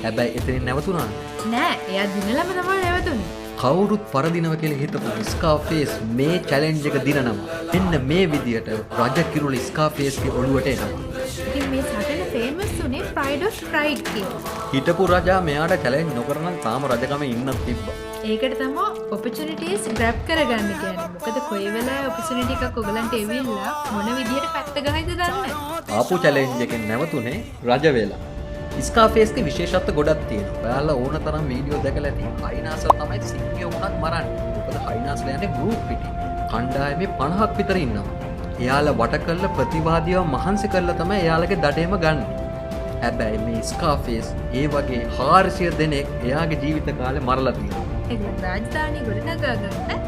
හැබැයි එතනින් නැවතුණා නෑ, එයා දිනලම තමයි නැවතුනේ. කවුරුත් පරදිනව කියලා හිතපු ස්කාෆේස් මේ චැලෙන්ජ් එක දිනනවා. මෙන්න මේ විදියට රජ කිරුළ ස්කාෆේස්ගේ ඔළුවට එනවා. ඉතින් මේ සටන ෆේමස් උනේ ප්‍රයිඩ් ඔෆ් ප්‍රයිඩ් කියලා. හිටපු රජා මෙයාට චැලෙන්ජ් නොකර නම් තාම රජකමේ ඉන්නත් තිබ්බා. ඒකට තමයි ඔපචුනිටිස් ග්‍රැබ් කරගන්න කියන්නේ. මොකද කොයි වෙලාවෙ ඔපචුනිටි එකක් ඔයගලන්ට එවිල්ලා මොන විදියට පැත්ත ගහයිද දන්නේ නැහැ. ආපු චැලෙන්ජ් එකෙන් නැවතුනේ රජ වෙලා. ස්කාෆේස්ගේ විශේෂත්ව ගොඩක් තියෙනවා. ඔයාලා ඕන තරම් වීඩියෝ දැකලා ඇති. හයිනාස්ලා තමයි සිංහයෝ වුණත් මරන්නේ. මොකද හයිනාස්ලා යන්නේ ගෲප් පිටින්. කණ්ඩායමේ 50ක් විතර ඉන්නවා. එයාලා වට කරලා ප්‍රතිවාදීව මහන්සි කරලා තමයි එයාලගේ දඩේම ගන්න. හැබැයි මේ ස්කාෆේස් ඒ වගේ 400 දෙනෙක් එයාගේ ජීවිත කාලේ මරලා තියෙනවා. ඒගොල්ලෝ රාජධානි ගොඩනගා ගන්න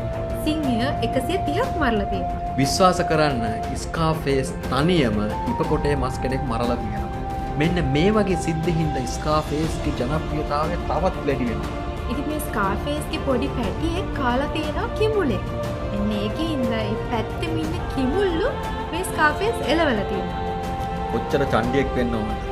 සිංහය 130ක් මරලා තියෙනවා. විශ්වාස කරන්න, ස්කාෆේස් තනියම හිපොපොටේමස් කෙනෙක් මරලා තියෙනවා. මෙන්න මේ වගේ සිද්ධි හින්දා ස්කාෆේස්ගේ ජනප්‍රියතාවය තවත් වැඩි වෙනවා. ඉතින් මේ ස්කාෆේස්ගේ පොඩි පැටියෙක් කාලා තියෙනවා කිඹුලෙක්. එන්න ඒකේ හින්දා ඒ පැත්තෙම ඉන්න කිඹුල්ලු මේ ස්කාෆේස් එලවලා තියෙනවා. කොච්චර චණ්ඩියෙක් වෙන්න ඕනද?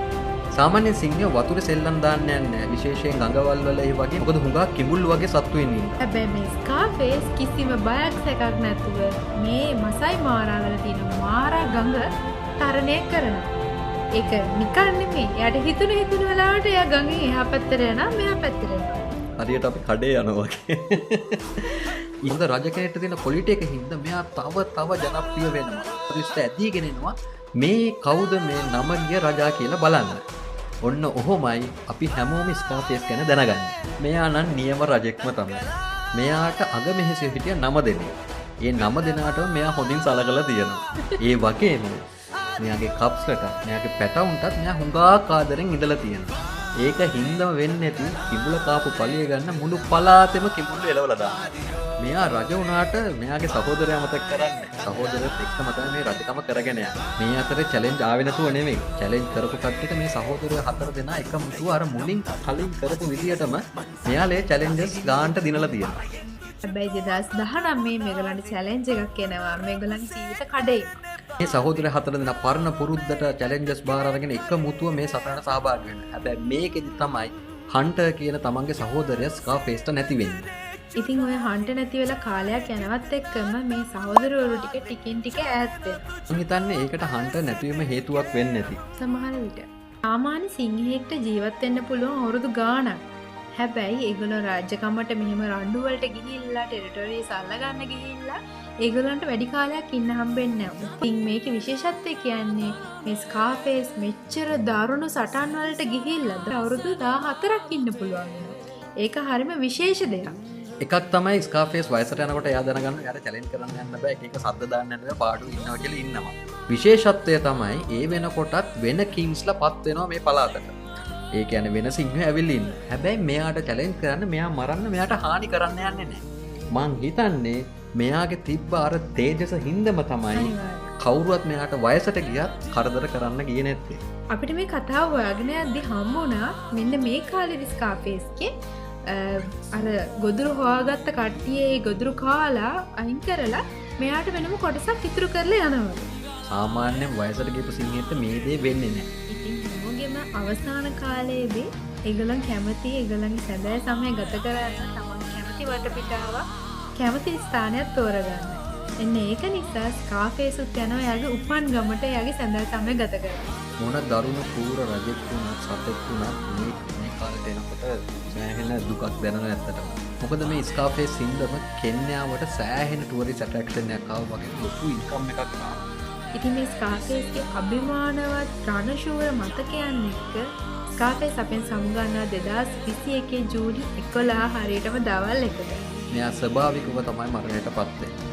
සාමාන්‍ය සිංහයෝ වතුරේ සෙල්ලම් දාන්න යන්නේ නැහැ. විශේෂයෙන් ගඟවල් වල ඒ වගේ. මොකද හුඟක් කිඹුල්ලු වගේ සත්තු ඉන්නේ. හැබැයි මේ ස්කාෆේස් කිසිම බයක් සැකක් නැතුව මේ මසයි මාරා වල තියෙන මාරා ගඟ තරණය කරනවා. ඒක නිකන් නෙමෙයි. එයාට හිතුණ හිතුණ වෙලාවට එයා ගඟෙන් එහා පැත්තට යනවා, මෙහා පැත්තට යනවා. හරියට අපි කඩේ යනවා වගේ. ඉතින් රජ කෙනෙක්ට තියෙන ක්වොලිටි එක හින්දා මෙයා තව තව ජනප්‍රිය වෙනවා. ටුරිස්ට් ඇදීගෙන එනවා මේ කවුද මේ නම ගිය රජා කියලා බලන්න. ඔන්න ඔහොමයි අපි හැමෝම ස්කාෆේස් ගැන දැනගන්නේ. මෙයා නම් නියම රජෙක්ම තමයි. මෙයාට අගමෙහෙසිය හිටිය 9 දෙනෙක්. ඒ 9 දෙනාටම මෙයා හොඳින් සලකලා තියෙනවා. ඒ වගේම මෙයාගේ කප්ස්ලට, මෙයාගේ පැටවුන්ටත් මෙයා හුඟක් ආදරෙන් ඉඳලා තියෙනවා. ඒක හින්දම වෙන්නේ නැති කිඹුල කාපු පළිය ගන්න මුළු පළාතෙම කිඹුල්ල එලවලා දානවා. මෙයා රජ වුණාට මෙයාගේ සහෝදරයා මතක කරන්නේ නැහැ. සහෝදරයත් එක්කම තමයි මේ රජකම කරගෙන යන්නේ. මේ අතරේ චැලෙන්ජ් ආවේ නැතුව නෙමෙයි. චැලෙන්ජ් කරපු කට්ටියට මේ සහෝදරයෝ 4 දෙනා එකමුතුව අර මුලින් කලින් කරපු විදියටම මෙයාලේ චැලෙන්ජස් ගාන්ට දිනලා තියෙනවා. හැබැයි 2019 මේගොල්ලන්ට චැලෙන්ජ් එකක් එනවා. මේගොල්ලන්ගේ ජීවිත කඩේ. මේ සහෝදර 4 දෙනා පරණ පුරුද්දට චැලෙන්ජස් බාර අරගෙන එකමුතුව මේ සටනට සහභාගී වෙනවා. හැබැයි මේකෙදි තමයි හන්ටර් කියන තමන්ගේ සහෝදරයා ස්කාෆේස්ට නැති වෙන්නේ. ඉතින් ඔය හන්ටර් නැති වෙලා කාලයක් යනවත් එක්කම මේ සහෝදරවරු ටික ටිකෙන් ටික ඈත් වෙනවා. මං හිතන්නේ ඒකට හන්ටර් නැතිවීම හේතුවක් වෙන්නේ නැති. සමහර විට. සාමාන්‍ය සිංහයෙක්ට ජීවත් වෙන්න පුළුවන් අවුරුදු ගාණක්. හැබැයි ඒගොල්ලෝ රාජ්‍යකමට මෙහෙම රණ්ඩු වලට ගිහිල්ලා ටෙරිටොරිස් අල්ලගන්න ගිහිල්ලා ඒගොල්ලන්ට වැඩි කාලයක් ඉන්න හම්බෙන්නේ නැහැ. ඉතින් මේකේ විශේෂත්වය කියන්නේ මේ ස්කාෆේස් මෙච්චර දරුණු සටන් වලට ගිහිල්ලා අවුරුදු 14ක් ඉන්න පුළුවන් වෙනවා. ඒක හරිම විශේෂ දෙයක්. එකක් තමයි ස්කාෆේස් වයසට යනකොට එයා දැනගන්න එයාට චැලෙන්ජ් කරන්න යන්න බෑ, එක එක සද්ද දාන්න යන්න බෑ, පාඩුවේ ඉන්නවා කියලා ඉන්නවා. විශේෂත්වය තමයි ඒ වෙනකොටත් වෙන කිංස්ලා පත් වෙනවා මේ පළාතට. ඒ කියන්නේ වෙන සිංහයෝ ඇවිල්ලා ඉන්න. හැබැයි මෙයාට චැලෙන්ජ් කරන්න, මෙයා මරන්න, මෙයාට හානි කරන්න යන්නේ නැහැ. මං හිතන්නේ මෙයාගේ තිබ්බ අර තේජස හින්දම තමයි කවුරුවත් මෙයාට වයසට ගියත් කරදර කරන්න ගියේ නැත්තේ. අපිට මේ කතාව හොයාගෙන යද්දි හම්බ වුණා මෙන්න මේ කාලේදී ස්කාෆේස්ගේ අර ගොදුරු හොයාගත්ත කට්ටිය ඒ ගොදුරු කාලා අයින් කරලා මෙයාට වෙනම කොටසක් ඉතුරු කරලා යනවා. සාමාන්‍යයෙන් වයසට ගියපු සිංහෙක්ට මේ දේ වෙන්නේ නැහැ. ඉතින් හැමෝගෙම අවසාන කාලයේදී ඒගොල්ලන් කැමති ඒගොල්ලන්ගේ සැබෑ සමය ගත කරන්න තමන් කැමති වටපිටාවක් කැමති ස්ථානයක් තෝරගන්න. එන්න ඒක නිසා ස්කාෆේසුත් යනවා එයාගේ උපන් ගමට එයාගේ සැබෑ සමය ගත කරන්න. මොන දරුණු කූර රජෙක් වුණත් සතෙක් වුණත් මේ කාලේට එනකොට සෑහෙන දුකක් දැනෙනවා ඇත්තටම. මොකද මේ ස්කාෆේස් හින්දම කෙන්යාවට සෑහෙන ටුවරිස්ට් ඇට්‍රැක්ෂන් එකක් ආවා වගේ ලොකු ඉන්කම් එකක් ආවා. ඉතින් මේ ස්කාෆේස්ගේ අභිමානවත් රණශූර මතකයන් එක්ක ස්කාෆේස් අපෙන් සමුගන්නවා 2021 ජූනි 11 හරියටම දවල් 1ට. මෙයා ස්වභාවිකව තමයි මරණයට පත් වෙන්නේ.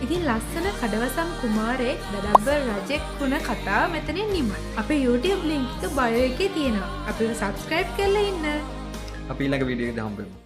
ඉතින් ලස්සන කඩවසම් කුමාරයෙක් දඩබ්බර් රජෙක් වුණ කතාව මෙතනින් නිමයි. අපේ YouTube link එක bio එකේ තියෙනවා. අපිව subscribe කරලා ඉන්න. අපි ඊළඟ වීඩියෝ එකේදී හම්බ වෙමු.